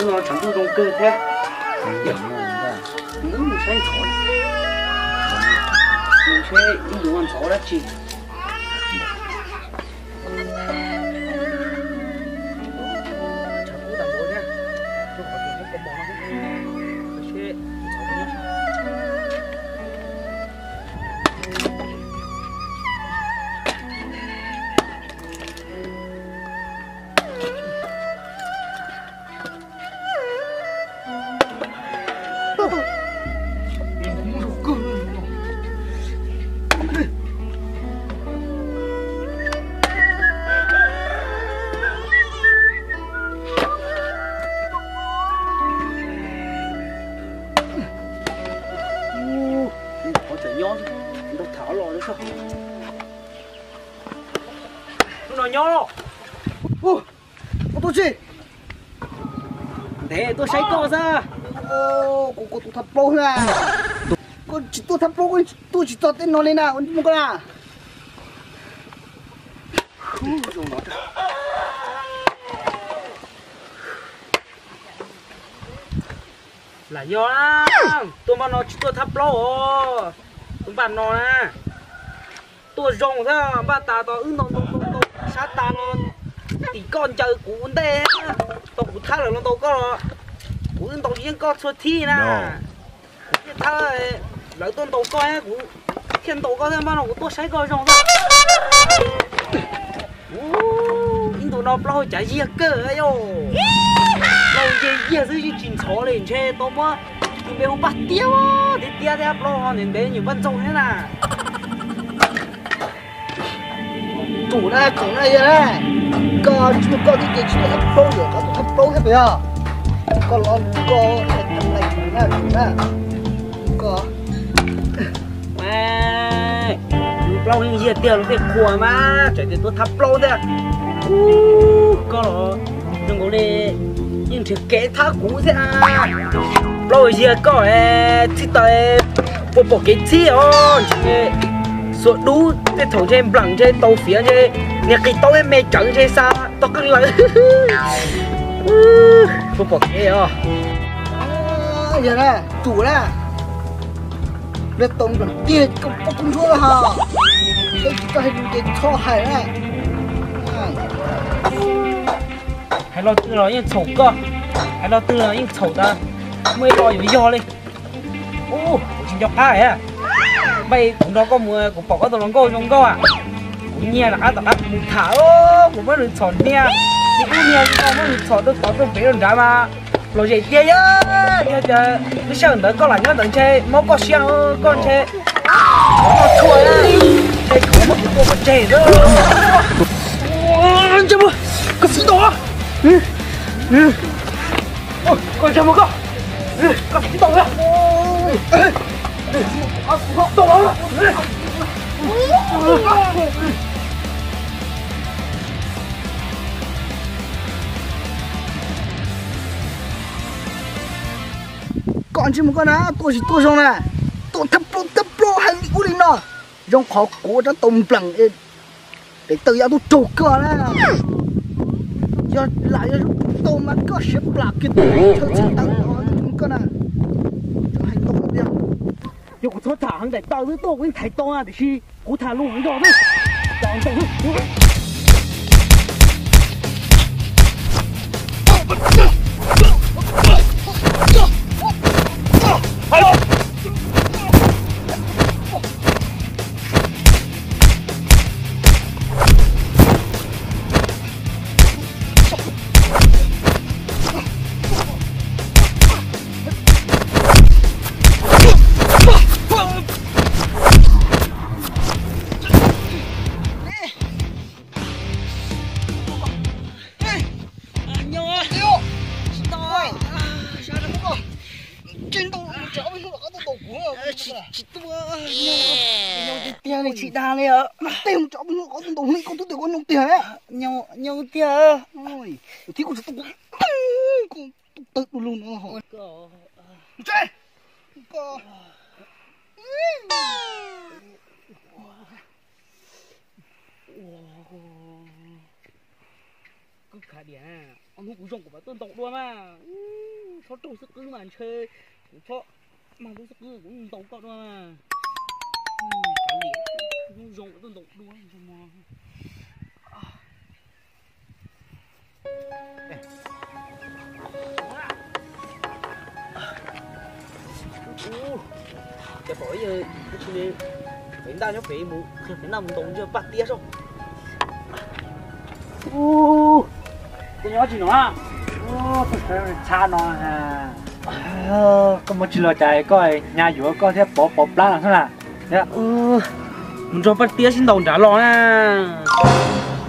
Tshav ntuj zoo kawg thiab. Yog, mus saib ntxhov, mus saib ib ntus ntxhov dab tsi. Tshav kub tag npaum thiab, rau qhov tias muab kaus mom no seb ntxhov puas nyob. Qhov tseem nyob, nrog tham los lawm. Hnub no nyob los. Ua, koj tuaj tsi? Ntev tuaj saib koj xwb. Kuv, kuv tuaj thab plaub na. Koj tsis tuaj thab plaub, koj tuaj tsis txog tej no li na, ua ntej mus koj na. Lam yog na, tuaj npaj no tsis tuaj thab plaub os, tuaj npaj no na. Tuaj zoo thiab, npaj tas tau wb ntau ntau ntau ntau sab tas no, tim koj ncaws kuv ua ntej, tau kuv thab lawm los ntaus koj los, kuv wb ntaus yeej koj txhua thib na. Kuv thiaj thab, lawv tuaj ntaus koj, kuv thiaj ntaus koj thiab, npaj no kuv tuaj saib koj zoo xwb. Ib ntus no plaub hau cav yiag kawg yom. Plaub hau yiag yiag xwb yeej tsis ntxhov li, ntshe tau muab tus npe hu Paj Tiab tiab tiab thiab, plaub hau ntev ntev nyuam Paj Ntxoog thiab na. Tsum na, khoom na yog na, koj tsis muaj koj thiab ces tsis muaj thab plaub, yog koj tuaj thab plaub thiab puas yog? Koj los koj hais tag lais na, tsum na, koj. Plaub yeej yiag tiag, luag tej qhua mas tseem tias tuaj thab plaub thiab. Ub, koj los zoo nkaus li yeej nrhiav kev thab kuv thiab. Plaub yiag koj txhib taws puas pom kev txhib os, ntshe xuas dub tej thaum ntshe nplam ntshe tau fiav ntshe niag qis taub thiab me cawv ntshe xa tau qeej lawm. Puas pom kev os. Yog na, tsum na. Nplam tiag koj poj kub ntsuab ha. Saib tsis koj hais lus ces txhob hais na. Hais lo twg los yeej txhaum koj, hais lo twg los yeej txhaum tas, muaj ib lo yuav yog li. Ub, kuv tsis nco qab a. Npaj kuv nrog koj mus, kuv pom koj tus hluas nkauj zoo nkauj a. Kuv nyiag rov qab tom qab kuv mus tham, kuv muab nws txhom hnia, nws ub hnia li no muab nws txhom tuaj tod tuaj pem rau nrad mas los zem tiag yog. Yog tias lub sij hawm ntawd koj lam nyob ntawd ntshe mob koj siab, koj ntshe koj tshuaj, ntshe koj muab kuv tua pov tseg xwb. Ntsej muag, koj txiv tau, koj ntsej muag koj, koj txiv tau. Koj ntsej muag koj na, tuaj tsis tuaj zoo na, tuaj thab plaub thab plaub hais li ub li no. Zoo qhov kuv rab tau npleem, pem tawm yam tuaj raug koj na. Yog lam yog zoo tau mas koj siav plam kiag tus chaw txheej tawm no koj na. Hais ntau tiag. Yog kuv txhob tham heev daim plaws xwb tuaj kuv yeej thaiv tau na, tiam sis kuv tham lus heev zog xwb. Nyob, tsis tau, tsis tau, nyob tiag tiag li tsis dag li. Tej mus tso peb hnub qhov tus ntaus li koj twb tias koj nyob tiag. Thiab koj tsis tau, koj tawg du lug no ho. Ntsej. Koj khav diam, ob hnub kuv zoo kuv mam tuaj ntaus dua mas. Txhob raug xib qwb mas ntshe kuv txhob mag lub xib qwb kuv ntaus koj dua. Kav liam, zoo zoo tuaj ntaus dua. Ces pom ib yawg tsis ne, fev ntaj nyob pem mus, fev ntaj mus ntaus ntsej Paj Tiab soj. Koj nyob tsis no, txha no, koj muaj tsis los cas koj hnyav yuav koj thiab pov pov plab no xwb na. Mus nrog Paj Tiab sib ntaus nrad los na.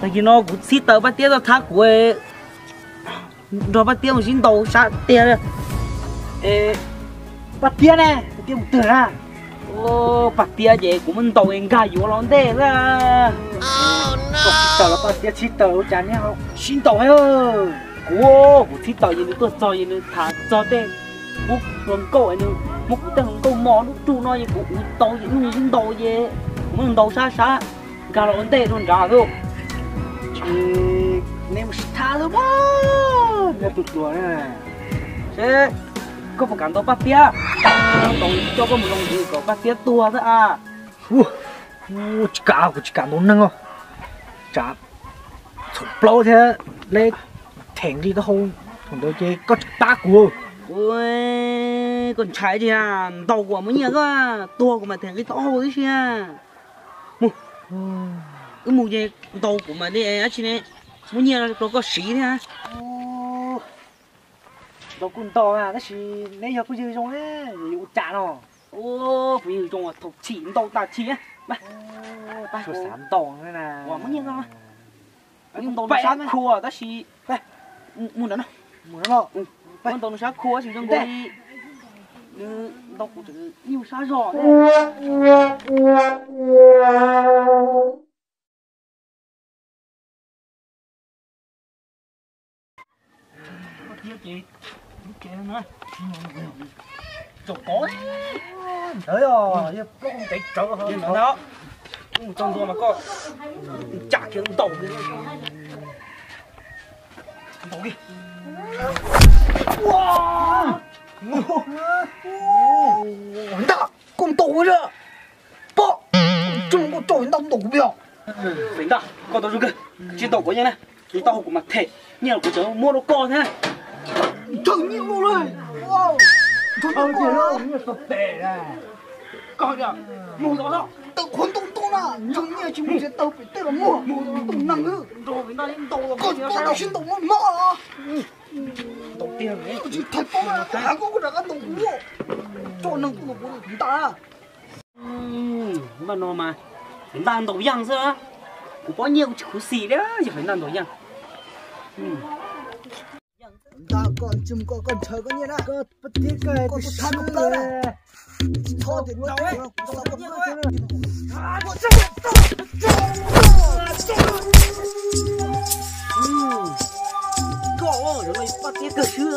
Tag kis no kuv txhib taws Paj Tiab tuaj thab kuv, nrog Paj Tiab mus sib ntaus sab tiag. Paj Tiab ne, Paj Tiab mus twg na? Paj Tiab ces kuv muab ntaus nkag yuav los ntej xwb. Koj txhib taws los Paj Tiab txhib taws ua cas neb sib ntaus thiab? Kuv, kuv txhib taws ces nws tuaj txog ces nws tham txog tej, kuv hluas nkauj, nws muab kuv tej hluas nkauj mos lub rug no ces kuv ua tau ces nws sib ntaus ces kuv muab ntaus sab sab nkag los ua ntej rau nrad xwb. Ces neb mus sib tham xwb mas, neb tus hluas na. Seb koj puas kam ntaus Paj Tiab, ntaus coj koj mus zoo ntxiv kom Paj Tiab tuag xwb a. Tsis kam, kuv tsis kam ntaus neeg os. Tsam txhaum plaub thiab, leb them nqi taub hau, thaum ntawd ces koj tsis pab kuv. Koj ntshai tiag, ntaus kuv muab nyiaj koj, tuag kuv mam them nqi taub hau tib si. Mus, wb mus ces ntaus kuv mam li dab tsi ne, muab nyiaj rau koj siv thiab. Ntaus kuj ntaus tab sis neb yog kuv yawg zoo, yuav ua cas no? Kuv yawg zoo thaum chim ntaus tag chim. Xav ntaus, muab nyiaj koj, ntaus sab khua tab sis, mus nrad no, ntaus nws sab khua tab sis zoo nkaus li nws ntaus kuv tseem nyuj sab zog. Ntawd yog plaub ntev tsawv ntawd, mus txog ntua mas koj cam kiag ntaus, ntaus li. Ntaj, koj ntaus kuv, pom, tsuj koj tso ntaj ntaus kuv peb os. Fev ntaj, koj tau zoo kawg, tsis ntaus kuv nyiaj na, nqi taub hau kuv mam them, nyiaj los kuv tseem muab rau koj thiab. Ntshaw nyiaj mus li, ntshaw nyiaj koj, koj mus tau, tawm qhuav ntoo ntoo na, ntshaw nyiaj tsis mus txiav taws pem tej los muag, tus neeg, koj koj tau sib ntaus mob mob. Ntaus tiag, tsis thaiv paub, koj rov qab ntaus kuv, tso neeg tuaj ntaus kuv ntaj. Ntaj no mas, ntaj ntaus yeej xwb, kuv pob nyiaj kuv tsis khuv xim li, yog ntaj ntaus yeej. Ntaj koj tsis mus koj, koj ntshaw koj nyiaj na, koj tib koj tsis thab koj plab na. Tsis txhob tias ntaus, kuv xav koj plab. Koj, zaum no paj tiab kawg swb.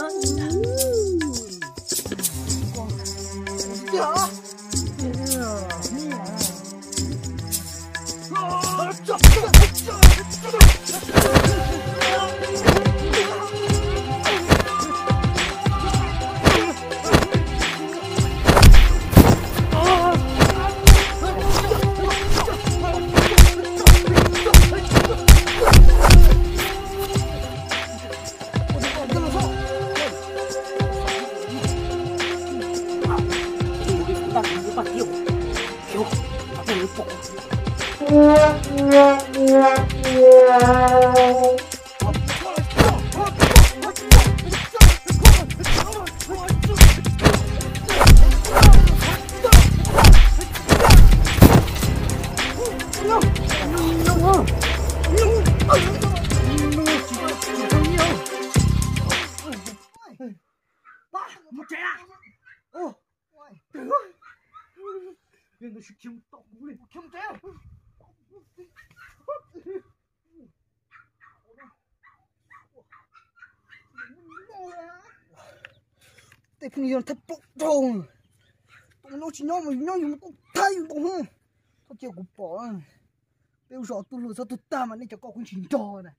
Tej phooj ywg thab plaub dhau, tus no tsis nyob mas yus nyob yus mus kuj thab yus ntaus. Txhob cia kuv pom, peb ua zos tuaj luag txhob tuag tag mas nej cov koj kuv tsis nrog na.